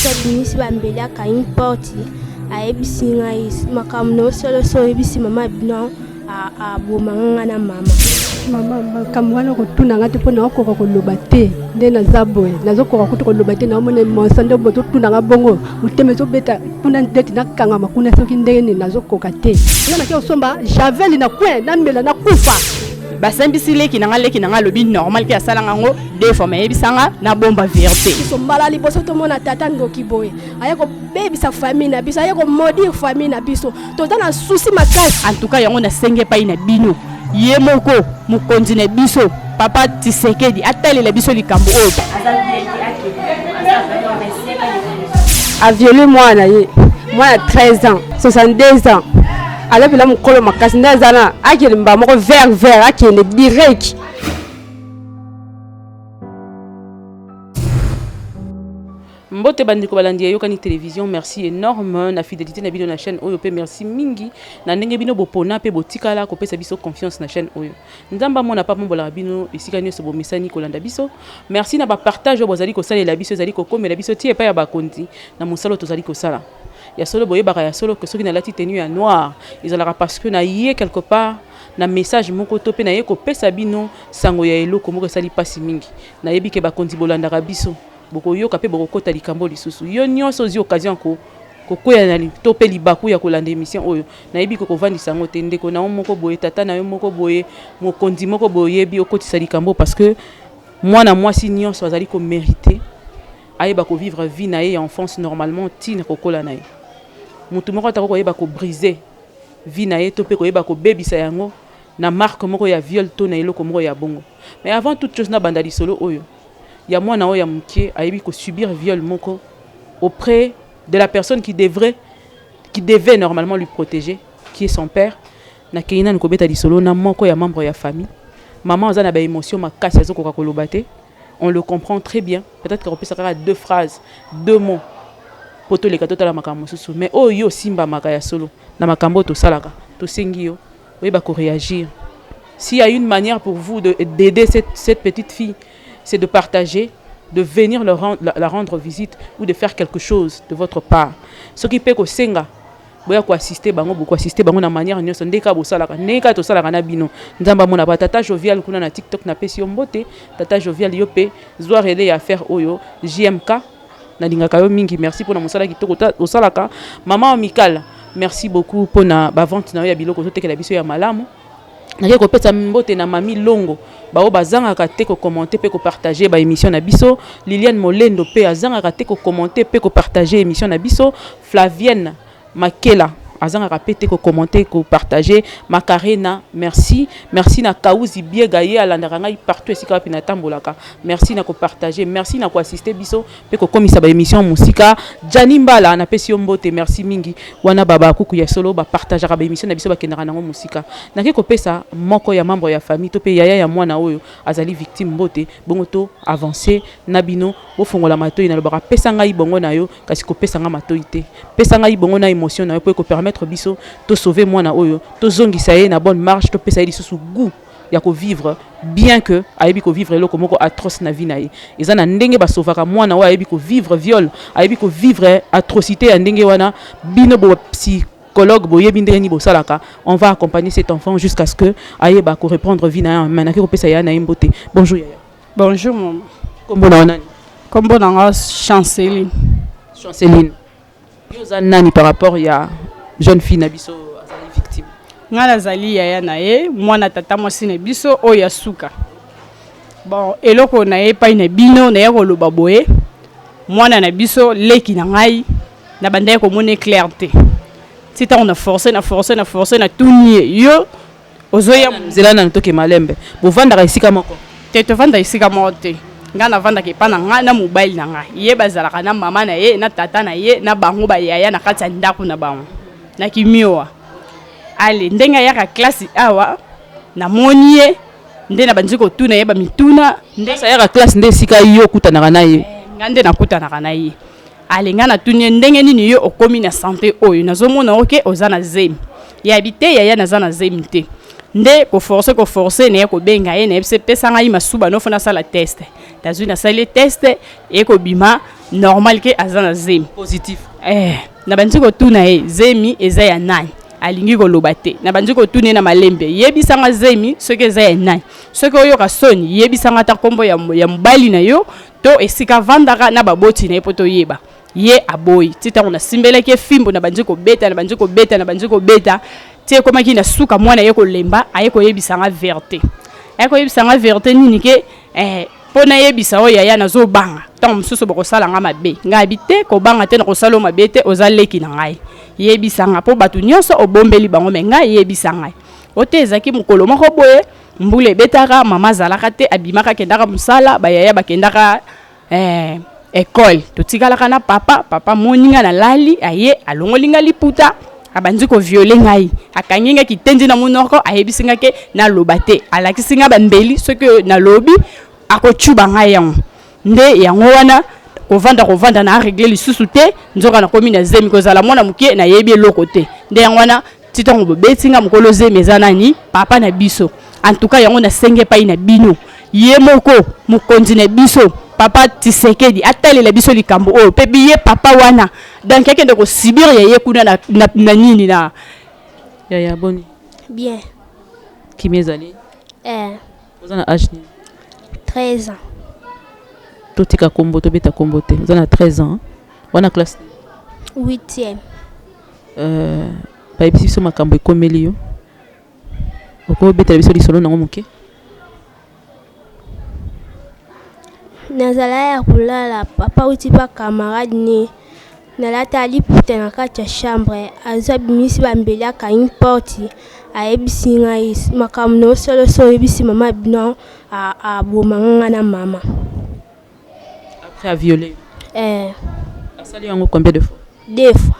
biso abimisi bambeli, akangi porte, ayebisi ngai makambo na yo solo so oyebisi mama bino aboma nga na mama. Mama, makambo wana kotuna nga te, mpo naokoka koloba te. Nde naza boye, nazokoka kutu koloba te. Naomona emotion nde bozotuna nga bongo, motema ezobeta kuna ndeti nakangama kuna. Soki ndenge nini, nazokoka te. Nga nake kosomba javel na coin, namela, nakufa. Basambisi leki na nga. Leki na nga alobi normal ke asalanga yango deux fois, mayebisanga na bomba vérité. Biso mbala liboso tomona tata ndoki boye, aye kobebisa famille na biso, aye komaudire famille na biso. Toza na souci makasi. En tout cas, yango nasenge epai na bino, ye moko mokonzi na biso, papa Tisekedi, atalela biso likambo oyo. Aviole mwana ye, mwana 13 ans, 62 ans, alobela mokolo makasi nde aza na akende mbala moko vert vert, akende direct. Mbote bandeko balandi ya Yokani Télévision, merci énorme na fidélité na bino na chaîne oyo, mpe merci mingi na ndenge bino bopona mpe botikala kopesa biso confiance na chaîne oyo. Nzambe amona pa mombolaka bino esika nyonso bomesani kolanda biso. Merci na bapartage oyo bozali kosalela biso, ezali kokomela biso ti epai ya bakonzi na mosala oyo tozali kosala. Ya solo, boyebaka ya solo ke soki nalati tenue ya noir, ezalaka parce que na ye quelque part na message moko to mpe naye kopesa bino sango ya eloko moko esali mpasi mingi. Nayebi ke bakonzi bolandaka biso, bokoyoka mpe bokokota likambo lisusu. Yo nyonso ozwi occasion ko kokwea na to mpe libaku ya kolanda émission oyo, nayebi ke kovandisa yango te. Ndeko na yo moko boye, tata na yo moko boye, mokonzi moko boye, oyebi okotisa likambo, parce que mwana mwasi nyonso azali komérite ayeba kovivre vie na ye ya enfance normalement ntina kokola na ye. Motu moko atako koyeba kobrise vie na ye to mpe koyeba kobebisa yango na marque moko ya viol to na eloko moko ya bongo. Mais avant toute chose, nabanda lisolo oyo ya mwana oyo ya moke ayebi kosubir viol moko auprès de la personne qui devait normalement lui protéger, qui est son père. Nakei nanu kobeta lisolo na moko ya membre ya famille. Mama aza na baémotion makasi, azokoka koloba te, on le comprend très bien. Peut-être kopesa kaka deux phrases, deux mots po toleka totala makambo mosusu. Mais oyo yo osimbamaka ya solo na makambo oyo tosalaka, tosengi yo oyeba koréagir. S'il y a une manière pour vous d'aider cette petite fille, c'est de partager, de venir la rendre visite ou de faire quelque chose de votre part. Soki mpe kosenga boya koassiste bango, bokoassiste bango na manière nyonso ndenge kaka bosalaka, ndenge kaka tosalaka na bino. Nzambe amona ba tata Jovial kuna na TikTok, napesi yo mbote. Tata Jovial, yo mpe zwa relais ya affaire oyo. JMK, nalingaka yo mingi, merci mpona mosala kitoko osalaka. Mama Amikal, merci beaucoup mpona bavente na yo ya biloko ozotekela biso ya malamu. Nake kopesa mbote na mami Longo, bao bazangaka te kocommenter mpe kopartage baémission na biso. Liliane Molendo mpe azangaka te kocommenter mpe kopartage émission na biso. Flavienne Makela azangaka mpe te kocommenter, kopartage. Makarena, merci. Merci na Kauzi Biega, ye alandaka ngai partout esika wapi natambolaka. Merci na kopartage, merci na koassiste biso mpe kokomisa baémission mosika. Jani Mbala, napesi yo mbote, merci mingi. Wana babakuku ya solo bapartageaka baémission na biso, bakendaka nango mosika. Nake kopesa moko ya membre ya famille to mpe yaya ya mwana oyo azali victime mbote, bongo to avance na bino. Bofongola matoi. Nalobaka, pesa ngai bongo na yo, kasi kopesa ngai matoi te. Pesa ngai bongo na émotion na yo mpo ekopermettre biso tosauve mwana oyo, tozongisa ye na bonne marche, topesa ye lisusu goût ya kovivre, bien que ayebi kovivre eloko moko atroce na vie na ye. Eza na ndenge basauvaka mwana oyo ayebi kovivre viol, ayebi kovivre atrocité ya ndenge wana. Bino bo psychologue boyebi ndenge nini bosalaka. On va accompagner cet enfant jusqu'à ce que ayeba koreprendre vie na ye. Mais nake kopesa yaya na ye mbote. Bonjour yaya. Bonjour mama. Kombo na yo nani? Kombo na nga Chanceline. Chanceline, yo oza nani par rapport ya jeune fille na biso azali victime? Ngai nazali yaya na ye, mwana tata mwasi na biso oyo ya suka. Bon, eloko na ye epai na bino, naye koloba boye: mwana na biso, leki na ngai, na bandaki komona clair te ti ntango na force, na force, na force, na tuni ye: yo ozoya Nzela nanu, toke malembe. Bovandaka esika moko? Te, tovanda esika moko te. Ngai navandaka epa na ngai na mobali na ngai. Ye bazalaka na mama na ye, na tata na ye, na bango bayaya na kati ya ndako na bango na kimioa. Ale, ndenge ayaka klasi awa, namoni ye nde na bandi kotuna ye bamituna. Nde ayaka classe nde esika yo okutanaka na ye? Ngai nde nakutanaka na ye. Ale, ngai natuni ye: ndenge nini yo okomi na sante oyo? Nazomona oke oza na zemi. Yabi te, yaya, naza na zemi te. Nde koforce, koforce, naye kobenga ye, nayebisi: pesa ngai masuba nofo nasala test. Nazwi, nasali test, ekobima. normal ke aza na zemi. Positif. Eh, nabandi kotuna ye zemi eza ya nani, alingi koloba te. Nabandi kotuna ye na malembe, yebisanga zemi soki eza ya nani, soki oyoka soni yebisanga ata nkombo ya mobali na yo to esika avandaka na baboti na ye mpo toyeba. Ye aboyi ti ntango nasimbelaki ye fimbo, nabandi kobeta, nabandi kobeta, nabandi kobeta ti ekomaki na suka, mwana ye kolemba, aye koyebisanga vérité. Aye koyebisanga vérité nini ke eh, mpo nayebisa oyo yaya, nazobanga ntango mosusu bokosala nga mabe. Ngai abi te, kobanga te, nakosala oyo mabe te, oza leki na ngai, yebisa nga mpo bato nyonso obombeli bango, me ngai yebisa ngai. O te, ezalaki mokolo moko boye, mbula ebetaka, mama azalaka te, abimaka, akendaka mosala, bayaya bakendaka école, totikalaka na papa. Papa moni nga nalali, aye alongoli nga liputa, abandi kovioler ngai, akangi nga kitendi na monoko, ayebisi nga ke naloba te, alakisi nga bambeli, soki nalobi akocuba ngai. Yango nde yango wana kovanda kovanda na arégler lisusu te, nzoka nakomi na zemi. Kozala mwana moke, nayebi eloko te. Nde yango wana ti ntango bobeti nga, mokolo zemi eza nani? Papa na biso. En tout cas, yango nasenge epai na bino, ye moko mokonzi na biso papa Tshisekedi atalela biso likambo oyo mpe biye papa wana, donc akende kosubir ya ye kuna na nini na Yaya, boni? Bien. Kimi ezali? Eh. Oza na age nini? 13 ans. Totika kombo, tobeta kombo te. Oza na 13 ans, wana classe nini? Huitième. Bayebisi biso makambo ekomeli yo. Okobetela biso lisolo nango moke? Nazala ya kolala, papa uti pa camarade ne, nalata liputa na kati ya chambre, azwa bimisi bambeli, akangi porte, ayebisi ngai makambo na osolo so oyebisi mama bino, aboma nga na mama. Après aviolé? Eh. Asali yango combien de fois? Deux fois.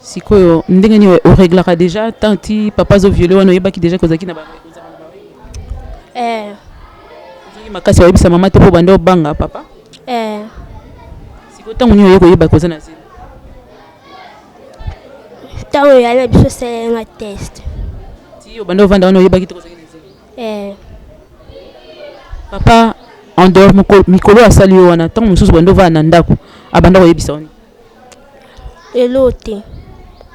Sikoyo ndenge nini oréglaka déjà tant ti papa azoviole wana? Oyebaki déjà kozalaki na Eh. Ozalaki makasi, oyebisa mama te mpo bande obanga papa? Eh. Sikoyo ntango nini oye koyeba koza na zemi? Ntango oyali na biso osalenga test. Ti obanda ovanda wana, oyebaki te kozalaki na zemi? Eh. Papa en dehors mikolo asali yo wana, ntango mosusu banda ovanda na ndako, abanda koyebisa wana? Elo te.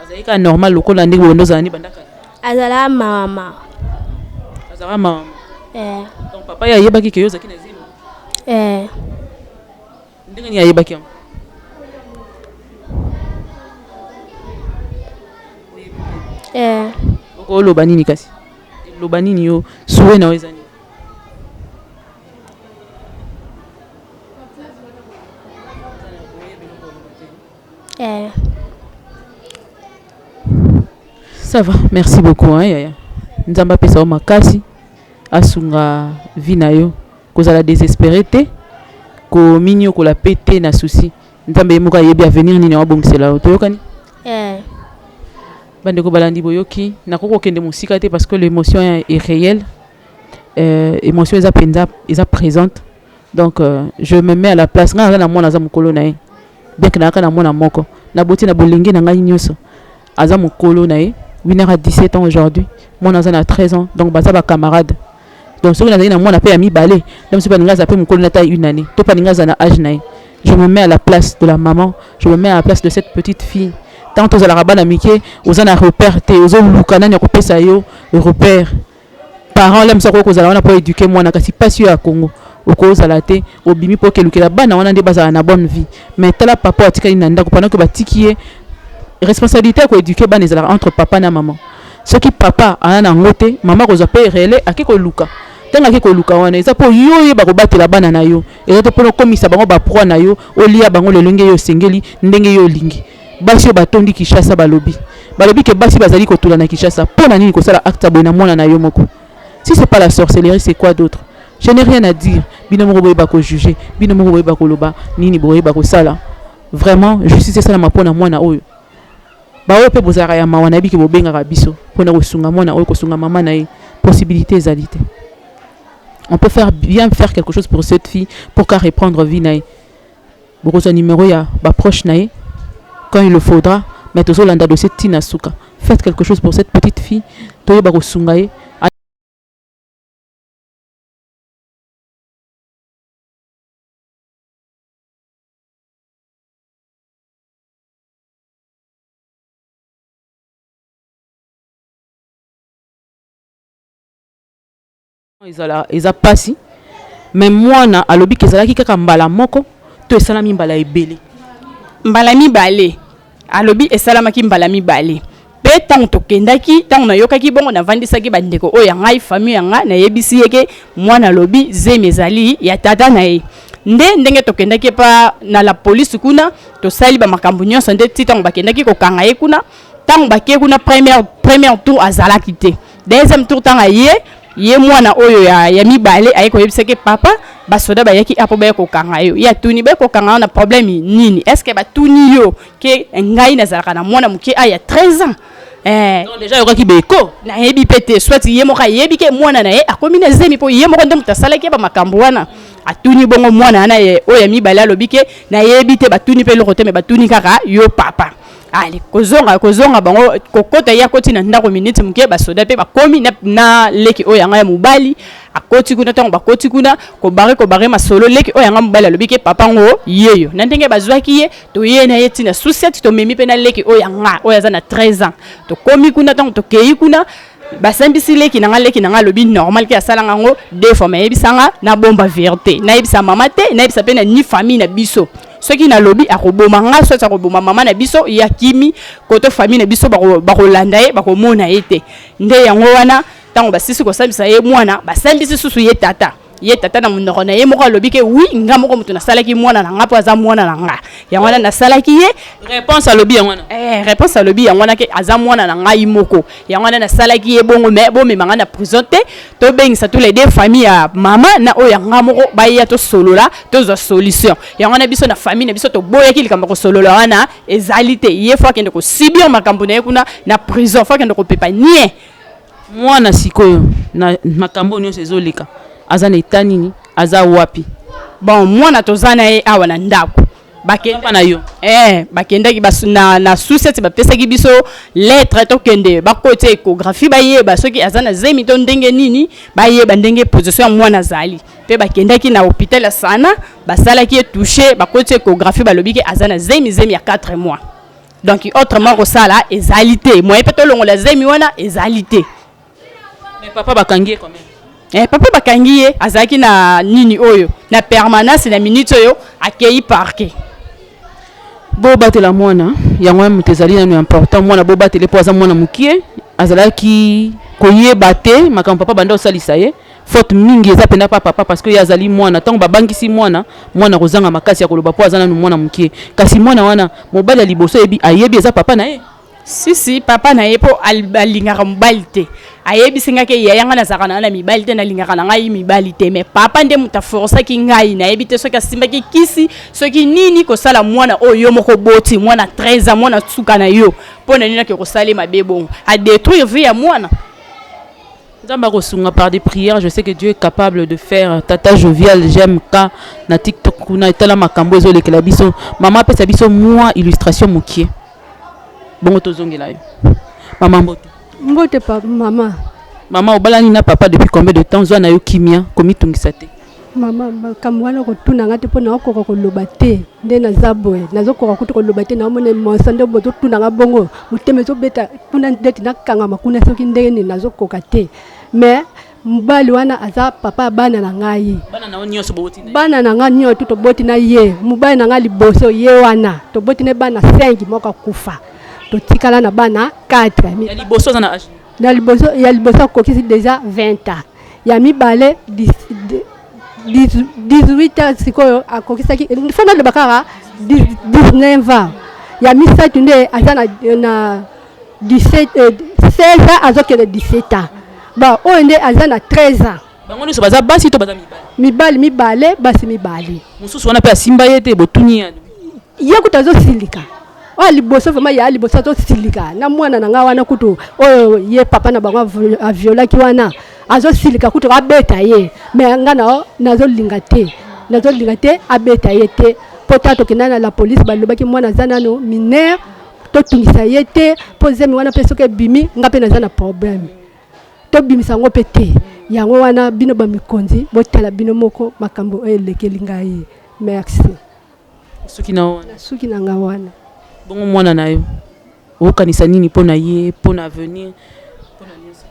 Azalaki kaka normal lokola ndenge bobanda ozala ni bandaka? Azalaka mawa mawa. Azalaka mawa? Eh. Donc papa ye ayebaki ke yo ozalaki na zemi? Eh. Ndenge nini ayebaki yango? Eh. Okoloba nini kasi? Loba nini yo, souhait na yo eza nini? Eh. Ça va, merci beaucoup hein, yaya. Nzambe apesa yo makasi, asunga vie na yo. Kozala désespéré te, kominiokola mpe te na souci. Nzambe ye moko ayebi avenir nini awabongisela yo. Toyokani? Eh. Bandeko balandi, boyoki, nakoki kokende mosika te parce que l'émotion est réelle. Émotion eza mpenza, eza présente. Donc je me mets à la place. Ngai naza na mwana aza mokolo na ye, bien que nayaka na mwana moko naboti na bolenge na ngai nyonso, aza mokolo na ye. Winner a 17 ans aujourd'hui, mwana aza na 13 ans, donc baza bacamarade. Donc soki nazali na mwana mpe ya mibale na mosusu, baninga aza mpe mokolo na ta une année to baninga aza na âge na ye. Je me mets à la place de la maman, je me mets à la place de cette petite fille. Tant tozalaka bana mike, oza na repère te, ozoluka nani akopesa yo repère. Parent la mosu akoki kozala wana mpo éduquer mwana, kasi mpasi oyo ya Congo okozala te. Obimi mpo okelukela bana wana nde bazala na bonne vie, mais tala papa atikali na ndako pendant que batiki ye responsabilité ya koéduquer bana. Ezalaka entre papa na mama. Soki papa aza na yango te, mama kozwa mpe relais, ake koluka. Ntango ake koluka wana, eza mpo yo oyeba kobatela bana na yo, eza te mpona okomisa bango baproie na yo, olia bango lelenge yo osengeli ndenge yo olingi. Basi oyo batondi Kinshasa, balobi ke basi bazali kotula na Kinshasa. Mpo na nini kosala acte ya boye na mwana na yo moko? Si c'est pas la sorcellerie, c'est quoi d'autre? Je n'ai rien à dire. Bino moko boyeba kojuger, bino moko boyeba koloba nini, boyeba kosala. Vraiment, justice esalama mpo na mwana oyo. Baoyo mpe bozalaka ya mawa, nayebi ke bobengaka biso mpona kosunga mwana oyo, kosunga mama na ye. Possibilité ezali te. On peut faire bien faire quelque chose pour cette fille pour qu'à reprendre vie na ye. Bokozwa numéro ya baproche na ye quand il le faudra, mais tozolanda dossier ntina suka. Faites quelque chose pour cette petite fille, toyeba kosunga ye. Ezala eza pasi mais mwana alobi ke ezalaki kaka mbala moko to esalami mbala ebele? Mbala mibale. Alobi esalamaki mbala mibale. Pe tango tokendaki, tango nayokaki bongo navandisaki ba ndeko oyo ya ngai, famille ya nga, nayebisi ye ke mwana alobi zemi ezali ya tata na ye. Nde ndenge tokendaki epa na la police kuna, tosali ba makambo nionso nde ti tango bakendaki kokanga ye kuna, Tango bake kuna première première tour azalaki te. Deuxième tour tango aye ye mwana oyo ya, ya mibale aye koyebisa ke papa basoda bayaki apo baye kokanga yo. Ye atuni baye kokanga yo na problème nini? Est-ce que batuni yo ke ngai nazalaka na mwana moke a ya 13 ans? Eh, Donc déjà ayokaki beko. Nayebi pe te soit ye moko ayebi ke mwana na ye akomi na zemi po ye moko nde moto asalaki ye ba makambo wana. Atuni bongo mwana wana oyo ya mibale alobi ke nayebi te, batuni pe eloko te mais batuni kaka yo papa. Ale kozonga kozonga bango kokota ye akoti na ndako minute moke basoda mpe bakomi na, na leki oyo yanga ya mobali akoti kuna. Ntango bakoti kuna kobare kobare masolo, leki oyo yanga mobali alobi ke papa ngo yeyo na ndenge bazwaki ye toye na ye ntina suset tomemi mpe na leki oyo yanga oyo aza na 13 ans. Tokomi kuna ntango tokei kuna basambisi leki na nga, leki na nga alobi normal ke asala nga ngo deux fois, mais ayebisa nga na bomba verite, nayebisa mama te, nayebisa pe na ni famille na biso. Soki nalobi akoboma nga, soit akoboma mama na biso, ye akimi koto famille na biso bakolanda ye, bakomona ye te. Nde yango wana tango basisi kosambisa ye mwana, basambisi susu ye tata. Ye tata na monoko na ye moko alobi ke oui, nga moko moto nasalaki mwana na nga po aza mwana na nga, yango wana nasalaki ye. Réponse alobi yango wana. Réponse alobi yango wana ke aza mwana na ngai moko, yango wana nasalaki ye bongo, mais bomema nga na prison te, tobengisa tous les deux famille ya mama na oyo ya nga moko baya tosolola, tozwa solution. Yango wana biso na famille na biso toboyaki likambo ya kosolola wana ezali te. Ye faut akende kosubir makambo na ye kuna na prison, faut akende kopepa nie. Mwana sikoyo na makambo oyo nyonso ezoleka aza na etat nini, aza wapi? Bon, mwana toza na ye awa na ndako. Bakenda na yo? Bakendaki na sous-sept, bapesaki biso lettre tokende bakota échographie bayeba soki aza na zemi to ndenge nini, bayeba ndenge position ya mwana azali. Pe bakendaki na hôpital ya Sana, basalaki ye toucher, bakoti échographie, balobi ke aza na zemi, zemi ya 4 mois. Donc autrement kosala ezali te, moyen pe tolongola zemi wana ezali te. Mais papa bakangi ye quand même. Papa bakangi ye, azalaki na nini oyo na permanence na minute oyo akei parquet. Bobatela mwana yango wana moto ezali nanu important, mwana bobatele po aza mwana mokie, azalaki koyeba te makambo papa banda osalisa ye. Faute mingi eza penda pa papa parce que ye azali mwana, tango babangisi mwana, mwana akozanga makasi ya koloba po aza nanu mwana mokie. Kasi mwana wana mobali ya liboso ayebi, ayebi eza papa na ye. Si si papa na ye po alingaka mobali te. Ayebisi nga ke yaya nga nazalaka na nga na mibali te, nalingaka na ngai mibali te, mais papa nde moto aforsaki ngai, nayebi te soki asimbaki kisi soki nini kosala mwana oyo yo moko oboti, mwana 13 ans, mwana suka na yo, po na nini ake kosala ye mabe bongo, a detruire vie ya mwana. Nzambe akosunga par des prières, je sais que Dieu est capable de faire. Tata Jovial, j'aime ka na TikTok kuna etala makambo ezolekela biso. Mama apesa biso mwa illustration mokie. Bongo tozongela yo. Mama mbote. Mbote pa mama. Mama obalani na papa depuis combien de temps? Zwa na yo kimia, komitungisa te. Mama, makambo wana kotuna nga te mpo naokoka koloba te nde naza boye, nazokoka kutu koloba te, naomona emotion nde bozotuna nga bongo, motema ezobeta kuna ndeti nakangama kuna soki ndenge nini, nazokoka te. Mais mobali wana aza papa ya bana na ngai. Bana na yo nyonso boboti na ye? Bana na ngai nyonso toboti na ye. Mobali na ngai liboso ye wana toboti na ye bana 5, moko akufa, totikala na bana 4. Ya liboso aza na age? Na liboso, ya liboso akokisi deja 20 ans, ya mibale 18 ans, sikoyo akokisaki fo naloba kaka 19 ans, ya misato nde aza na 17, 16 ans, azokende 17 ans, bon oyo nde aza na 13 ans. Bango nyonso baza basi to baza mibali? Mibali mibale, basi mibale. Mosusu wana mpe asimba ye te, botuni ye? Ye kutu azosilika oyo liboso vraiment, ya liboso azosilika na mwana na nga wana kutu oyo ye papa na bango aviolaki wana, azosilika kutu abeta ye, mais nga na nazolinga te, nazolinga te abeta ye te, po ta tokenda na la police, balobaki mwana aza nano mineur, totungisa ye te, po zemi wana mpe soki ebimi nga mpe naza na problème, tobimisa yango mpe te. Yango wana bino bamikonzi botala bino moko makambo oyo elekeli ngai. Merci. Suki na wana. Suki na nga wana. Bongo mwana na yo okanisa nini mpo na ye, mpo na avenir, mpo na nyonso?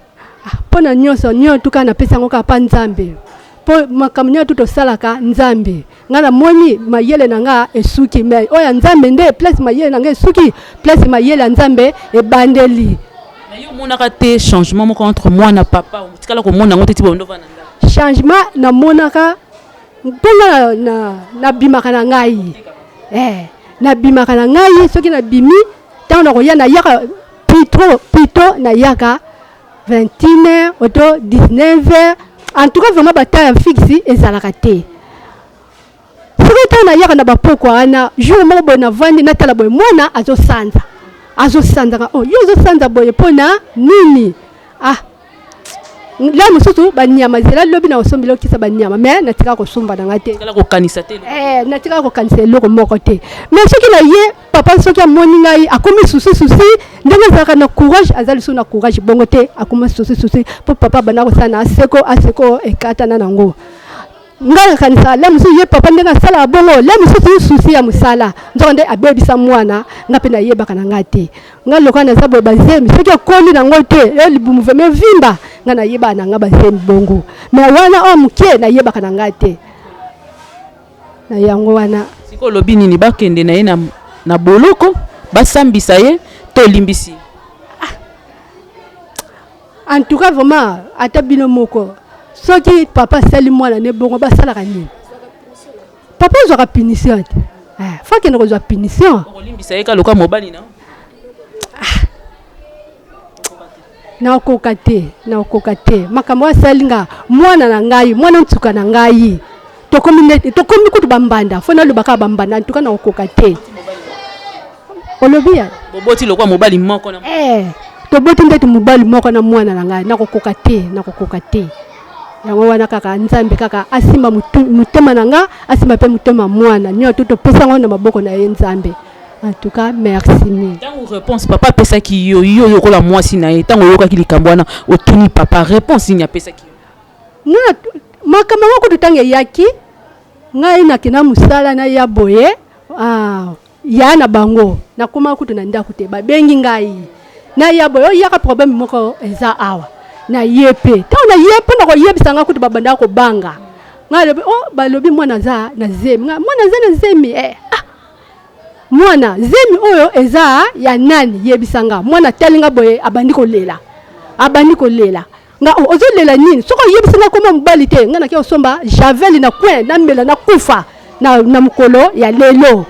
Ah, mpo na nyonso nyonso tuka napesi yango kaka mpa Nzambe, mpo makambo nyonso tu tosalaka Nzambe. Nga namoni mayele na nga esuki, mais oyo ya Nzambe nde place mayele na nga esuki, place mayele ya Nzambe ebandeli. Na yo omonaka te changement moko entre mwana papa? Otikala komona yango te ti bondo vanda ndako? Changement namonaka mpo nga nabimaka na ngai, nabimaka na ngai. Soki nabimi, ntango nakoya, nayaka plutôt plutôt nayaka 21 heures oto 19 heures. En tout cas, vraiment, ba temps ya fixe ezalaka te. Soki ntango nayaka na bapokwa wana, jour moko boye navandi, natala boye, mwana azosanza, azosanzaka. Oh, yo ozosanza boye mpo na nini? Ah, la mosusu banyama, zela lobi na kosombela okisa banyama. Mais natikaka kosomba na ngai te. Tikala kokanisa te? Eh, natikaka kokanisa eloko moko te. Mais soki na ye papa, soki amoni ngai, akomi souci souci. Ndenge azalaka na courage, aza lisusu na courage bongo te. Akomi souci souci mpo papa abanda kosala na aseko aseko ekatana nango. Ngai nakanisa la mosusu ye papa ndenge asalaka bongo, la mosusu souci ya mosala, nzoka nde abebisa mwana. Nga mpe nayebaka na ngai te. Ngai lokola naza boye, bazemi soki ekoli nango te, yo libumu vraiment evimba, ngai nayebaka na ngai bazemi bongo. Mais wana oyo moke, nayebaka na ngai te na yango wana. Sikoyo olobi nini? Bakende na ye na boloko, basambisa ye, to olimbisi ye? En tout cas, vraiment, ata bino moko, soki papa asali mwana ne bongo, basalaka nini? Papa azwaka punition te. Eh, faut akende kozwa punition. Okolimbisa ye ka loka mobali na? Nakoka te, nakoka te. Makambo oyo asali nga, mwana na ngai, mwana nsuka na ngai, tokomi neti tokomi kutu bambanda. Faut naloba kaka bambanda. En tout cas, nakokoka te. Olobi ya Boboti lokwa mobali moko na Eh, toboti ndeti mobali moko na mwana na ngai. Nakokoka te, nakokoka te. Yango wana kaka Nzambe kaka asimba motema na nga, asimba mpe motema mwana nyonso to topesa yango na maboko na ye Nzambe. En tout cas, merci mingi. Ntango réponse papa apesaki yo, yo lokola mwasi na ye, ntango oyokaki likambo wana, otuni papa, réponse nini apesaki yo? Nga makambo yango kutu, ntango eyaki, ngai nakenda mosala, naya boye, ah, ya na bango nakóma kutu na ndako te. Babengi ngai, naya boye, oyaka, problème moko eza awa. Naye mpe, ntango naye mpo na koyebisa nga kutu, babandaka kobanga ngai. Alobi, oh, balobi mwana aza na zemi. Ngai, mwana aza na zemi? Eh, ah, mwana zemi oyo eza ya nani? Yebisa nga. Mwana atali nga boye, abandi kolela, abandi kolela. Nga, oh, ozolela nini? Soki oyebisi nga koma mobali te, nga nake kosomba javel na coin, namela, nakufa na mokolo ya lelo.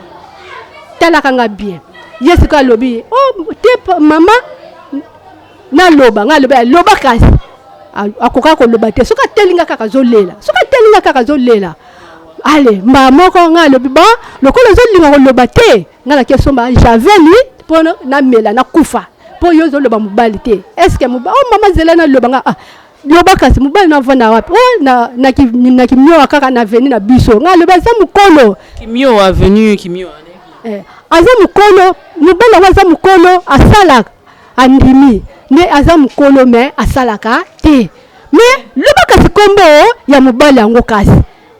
Talaka nga bien. Ye sikoyo alobi, oh, te mama, naloba. Nga alobi, aloba kasi. Akoka koloba te. Soki ateli nga kaka, azolela. Soki ateli nga kaka, azolela. Ale mbala moko nga alobi, bon, lokola ozolinga koloba te, nga nake somba javel mpo namela, nakufa, mpo yo ozoloba mobali te. Est-ce mobali? Oh mama, zela naloba. Nga, ah, loba kasi. Mobali navanda wapi? Oh, na Kimioa kaka na avenue na biso. Nga alobi, aza mokolo. Kimio, avenue Kimio? Eh, aza mokolo. Mobali yango aza mokolo, asalaka. Andimi nde aza mokolo, mais asalaka te. Mais loba kasi nkombo ya mobali yango. Kasi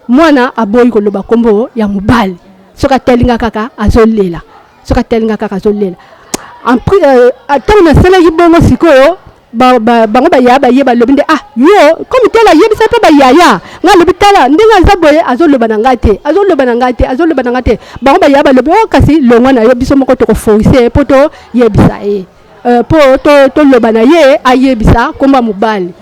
mwana aboyi koloba nkombo ya mobali. Soki atalinga kaka, azolela. Soki atalinga kaka, azolela. Ntango nasalaki bongo, sikoyo bango bayaya baye, balobi nde, ah, yo comme tala, ayebisa mpe bayaya. Ngai alobi, tala ndenge aza boye, azoloba na ngai te, azoloba na ngai te, azoloba na ngai te. Bango bayaya balobi, o kasi longwa na yo, biso moko tokoforce mpo toyebisa ye, mpo toloba na ye ayebisa komba mobali.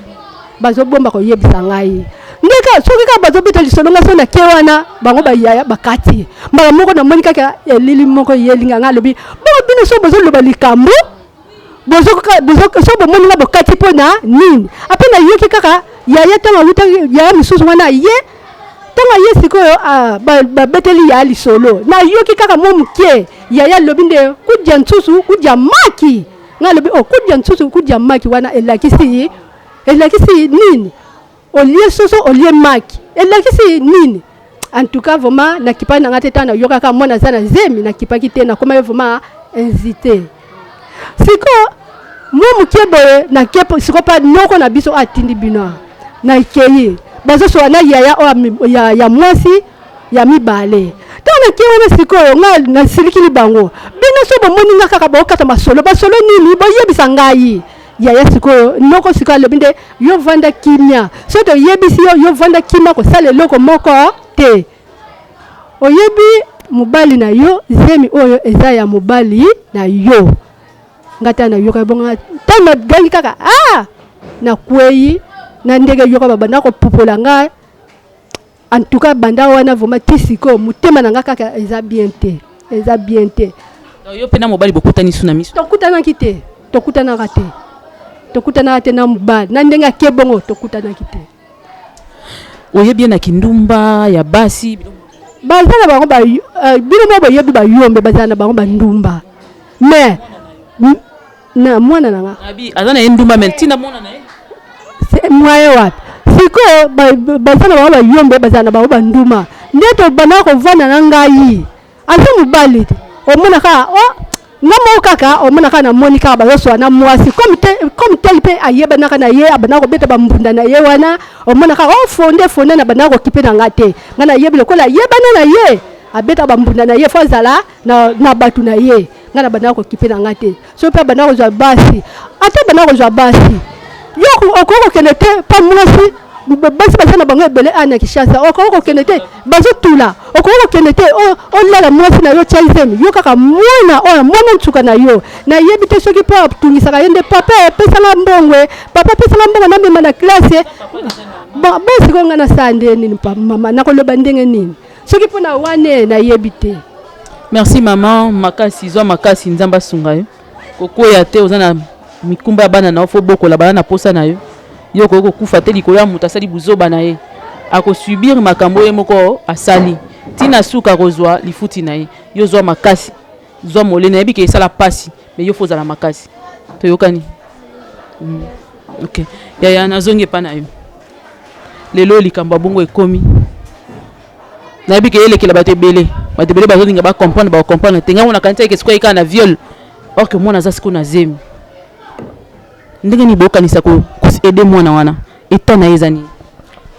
Bazobomba koyebisa ngai ndeka. Soki kaka bazobeta lisolo, ngai so nake wana, bango bayaya bakati mbala moko. Namoni kaka elili moko eyelinga ngai. Alobi bongo, bino so bozoloba likambo, so bomoni nga, bokati mpo na nini? Ape nayoki kaka yaya, ntango awutaki, yaya mosusu wana ye, ntango aye sikoyo, babeteli yaya lisolo. Nayoki kaka mwa moke, yaya alobi nde kudia nsusu, kudia maki. Ngai alobi, oh, kudia nsusu, kudia maki wana elakisi nini? Olie soso, olie maki, elakisi nini? En tout cas, vraiment, nakipaki na ngai te. Ntango nayokaka mwana aza na zemi, nakipaki te, nakoma ye vraiment hésité. Sikoyo mwa moke boye, nake sikoyo mpa noko na biso oyo atindi bino. Nakei, bazosola na yaya oyo ya mwasi ya mibale. Ntango nake wana sikoyo, nga nasilikili bango, bino so bomoni nga kaka, bokata masolo, basolo nini? Boyebisa ngai. Yaya sikoyo, noko sikoyo alobi nde yo vanda kimia, soki toyebisi yo, yo vanda kimia, kosala eloko moko te. Oyebi mobali na yo, zemi oyo eza ya mobali na yo. Nga tala nayoka bongo, ntango nagangi kaka, ah, nakwei na ndenge yoka babanda kopupola nga. En tout cas, banda wana vraiment ti sikoyo motema na nga kaka eza bien te, eza bien te. Yo mpe na mobali bokutani su na miso? Tokutanaki te, tokutanaka te, tokutanaka te na mobali. Na ndenge ake bongo, tokutanaki te. Oyebi ye na kindumba ya basi? Baza na bango, bino mo boyebi, bayombe bazala na bango bandumba, mais na mwana na nga. Abi aza na ye ndumba, mais ntina mwana na ye? Moyen wapi? Sikoyo baza na bango bayombe, bazala na bango banduma. Nde tobandaka kovanda na ngai, aza mobali te. Omona kaka o nga moko kaka, omona kaka, namoni kaka bazoswa na mwasi comme tel mpe ayebanaka na ye, abandaka kobeta bambunda na ye wana. Omona kaka o fonde fonde na bandaka kokipe na nga te. Nga nayebi lokola ayebana na ye, abetaka bambunda na ye, fo azala na bato na ye. Nga na bandaka kokipe na nga te. So mpe abandaka kozwa basi, ata abandaka kozwa basi, yo okoki kokende te mpa mwasi. Basi baza na bango ebele a na Kinshasa. Okoki kokende te, bazotula. Okoki kokende te, olala mwasi na yo, tia zemi yo kaka mwana oyo, mwana nsuka na yo. Nayebi te soki mpo atungisaka ye nde papa epesanga mbongo, papa apesanga mbongo namema na classe. Bon, bon, sikoyo ngai nasala nde nini? Mama, nakoloba ndenge nini soki mpo na wane nayebi te. Merci mama. Makasi, zwa makasi, Nzambe asunga yo. Kokweya te, oza na mikumba ya bana na yo, fo bokola bana na posa na yo. Yo okoki kokufa te likolo ya moto asali buzoba na ye. Akosubir makambo ye moko asali, ntina suka akozwa lifuti na ye. Yo zwa makasi, zwa mole. Nayebi ke esala mpasi, mais yo fo ozala makasi. Toyokani? Ok yaya, nazongi epa na yo. Lelo likambo ya bongo ekomi, nayebi ke elekela bato ebele. Bato ebele bazolinga bacomprendre, bacomprendre te. Ngango nakanisi eke sikoyo kaka na viol, or que mwana aza sikoyo na zemi. Ndenge nini bokanisa koaider mwana wana? Eta na ye eza nini?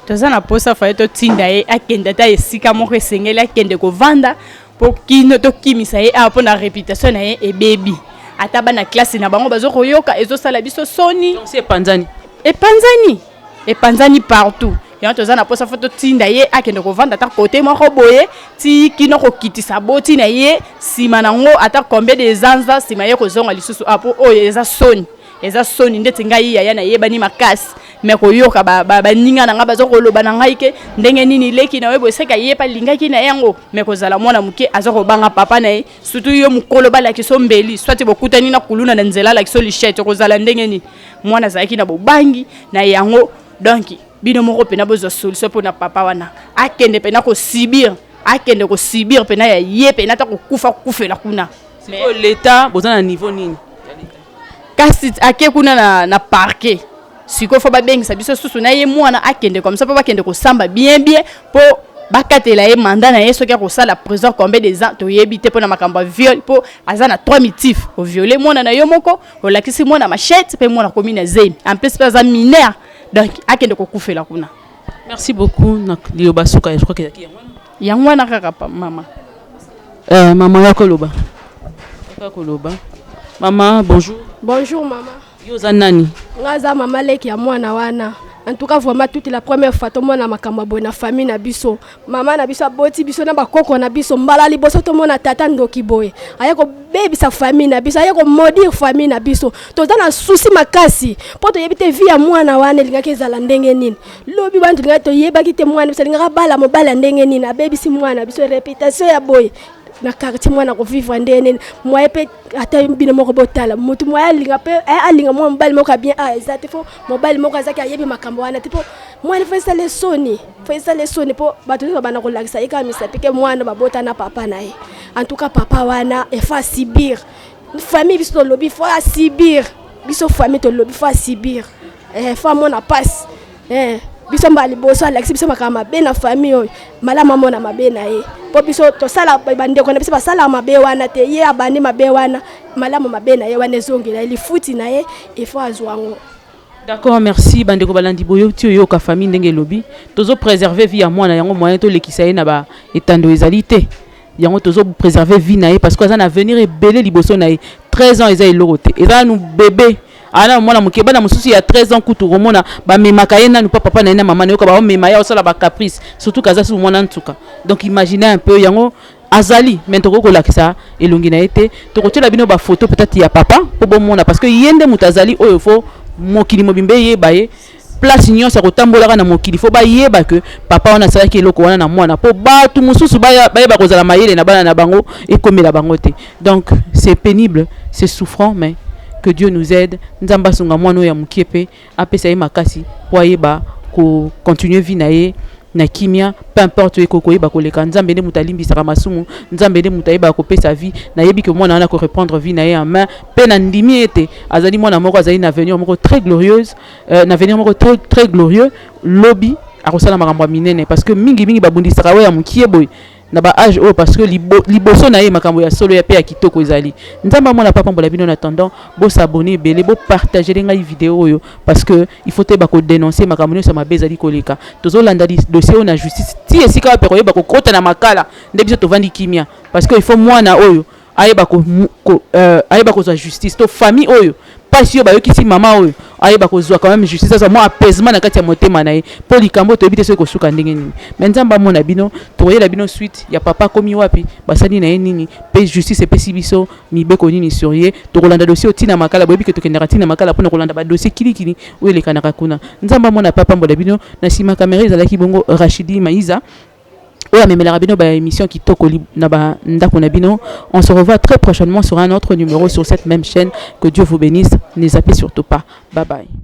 Toza na posa faye totinda ye akende ata esika moko esengeli akende kovanda, mpo kino tokimisa ye awa, mpo na réputation na ye ebebi. Ata bana classe na bango bazo koyoka, ezosala biso soni. Si epanzani. Epanzani, epanzani partout. Yango toza na posa fo totinda ye akende kovanda ata kote moko boye, ti kino kokitisa boti na ye. Nsima nango, ata combien de zanza nsima, ye kozonga lisusu awa, mpo oyo eza soni, eza soni. Ndeti ngai yaya nayebani makasi, me koyoka baninga na ngai baza koloba na ngai ke ndenge nini leki na ye boye, seke ye mpe alingaki na yango, me kozala mwana moke aza kobanga papa na ye. Surtout yo mokolo balakisa mbeli, soit bokutani na kuluna na nzela, alakisa lichette, kozala ndenge nini? Mwana azalaki na bobangi na yango. Donc bino moko mpena bozwa solution mpona papa wana, akende mpena kosubir, akende kosubir mpena ya ye mpena, ata kokufa, kokufela kuna. Sikoyo leta, boza na niveau nini? Kasi ake kuna na parquet. Sikoyo fo babengisa biso susu na ye mwana akende comme ça, mpo bakende kosamba bien bien, mpo bakatela ye mandat na ye. Soki akosala prison combien des ans, toyebi te, mpona makambo ya viol, mpo aza na trois motifs: oviole mwana na yo moko, olakisi mwana machette, mpe mwana akomi na zemi, en plus mpe aza mineur. Donc akende kokufela kuna. Merci beaucoup. Na liloba suka, je crois que ezalaki yango wana. Yango wana kaka pa mama. Mama, ya koloba, yaka koloba. Mama, bonjour. Bonjour mama. Yo oza nani? Nga aza mama leki ya mwana wana. En tout cas, vraiment, toute la première fois tomona makambo ya boye na famille na biso. Mama na biso aboti biso na bakoko na biso, mbala liboso tomona tata ndoki boye aye kobebisa famille na biso, aye komaudire famille na biso. Toza na souci makasi, mpo toyebi te vie ya mwana wana elingaki ezala ndenge nini lobi wana. Tolingaki, toyebaki te mwana biso alingaka bala mobali ya ndenge nini. Abebisi mwana biso réputation ya boye na quartier. Mwana kovivre ndenge nini? Moye mpe ata bino moko botala motu moye alinga mpe alinga mwa mobali moko ya bien a eza te. Fo mobali moko azaki ayebi makambo wana te, mpo mwana fo esala esoni, fo esala esoni, mpo bato nyonso babanda kolakisa ye kaka misapi ke mwana babota na papa na ye. En tout cas, papa wana efo asubir. Famille biso tolobi fo asubir, biso famille tolobi fo asubir, fo amona pasi. Biso mbala liboso alakisi biso makambo mabe na famille oyo. Malamu amona mabe na ye, mpo biso tosala, bandeko na biso basalaka mabe wana te. Ye abandi mabe wana, malamu mabe na ye wana ezongela ye. Lifuti na ye efo azwa yango. D'accord, merci. Bandeko balandi, boyo ti oyoka famille ndenge elobi. Tozo préserver vie ya mwana yango, moyen tolekisa ye na ba etando ezali te. Yango tozo préserver vie na ye, parce que aza na avenir ebele liboso na ye. 13 ans eza eloko te, eza nanu bébé. Ana mwana moke, bana mosusu ya 13 ans kutu komona bamemaka ye nanu pa papa na ye na mama na yoka, baomema ye, osala bacaprice, surtout kaza su mwana ntuka. Donc imaginez un peu, yango azali, mais tokoki kolakisa elongi na ye te. Tokotiela bino bafoto peut-être ya papa mpo bomona, parce que ye nde moto azali oyo faut mokili mobimba eyeba ye. Place nyonso ya kotambolaka na mokili, faut bayeba ke papa wana asalaki eloko wana na mwana, mpo bato mosusu bayeba kozala mayele na bana na bango, ekomela bango te. Donc c'est pénible, c'est souffrant, mais que Dieu nous aide. Nzambe asunga mwana oyo ya mokie mpe apesa ye makasi mpo ayeba kocontinue vie na ye na kimia, peu importe ekoki koyeba koleka. Nzambe nde moto alimbisaka masumu, Nzambe nde moto ayebaka kopesa vie. Nayebi ke mwana wana koreprendre vie na ye en main, mpe na ndimi ete azali mwana moko azali na avenir moko très glorieuse, na avenir moko très, très glorieux. Lobi akosala makambo ya minene, parce que mingimingi babundisaka oyo ya mokie boye na baage oyo, parce que liboso na ye makambo ya solo ya mpe ya kitoko ezali. Nzambe amona, apambola bino. En attendant, bosabonner ebele, bopartager ngai video oyo, parce que il faut toyeba kodénoncer makambo nyonso ya mabe ezali koleka. Tozolanda dossier oyo na justice ti esika wapi koyeba kokota na makala nde biso tovandi kimia, parce que il faut mwana oyo ayeba ayeba kozwa justice, to famille oyo mpasi oyo bayokisi mama oyo ayeba kozwa quand même justice, azwa mwa apaisement na kati ya motema na ye, mpo likambo toyebi te soki kosuka ndenge nini. Mais Nzambe amona bino. Tokoyela bino suite ya papa akomi wapi, basali na ye nini, mpe justice epesi biso mibeko nini sur ye. Tokolanda dossier otina makala. Boyebi ke tokendaka ntina makala mpona kolanda badossier kilikili oyo elekanaka kuna. Nzambe amona, apambola bino. Na nsima kamera ezalaki bongo Rachidi Maiza oyo amemelaka bino baémission kitoko na bandako na bino. On se revoit très prochainement sur un autre numéro sur cette même chaîne. Que Dieu vous bénisse. Ne zappez surtout pas. Bye bye.